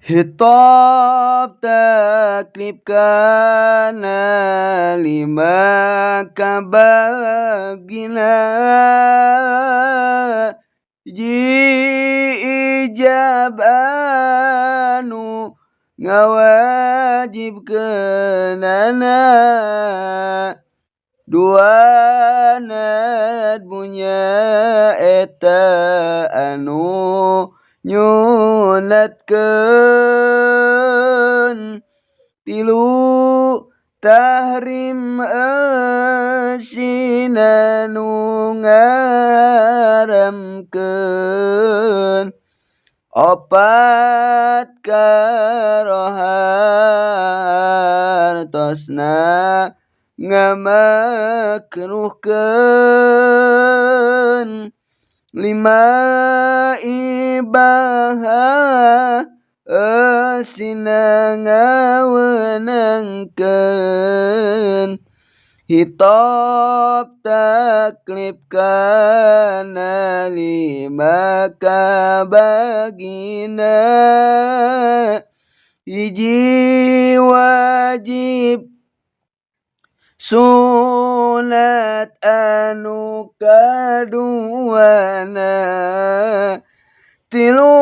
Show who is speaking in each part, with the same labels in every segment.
Speaker 1: Hitop taklif kana lima kabagina hiji ijab anu ngawajibkeunana dua nadbunya eta anu nyunatkeun tilu tahrim eusina nu ngaramkeun opat karohartosna ngamakruhkeun lima ibaha eusina ngawenangkeun hitop taklif kana lima kabagina hiji wajib sunat anu kaduana tilu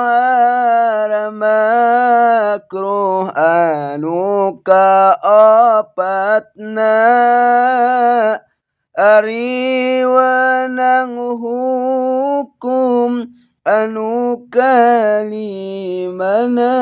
Speaker 1: haram makruh anu kaopatna ari wenang hukum anu kalimana.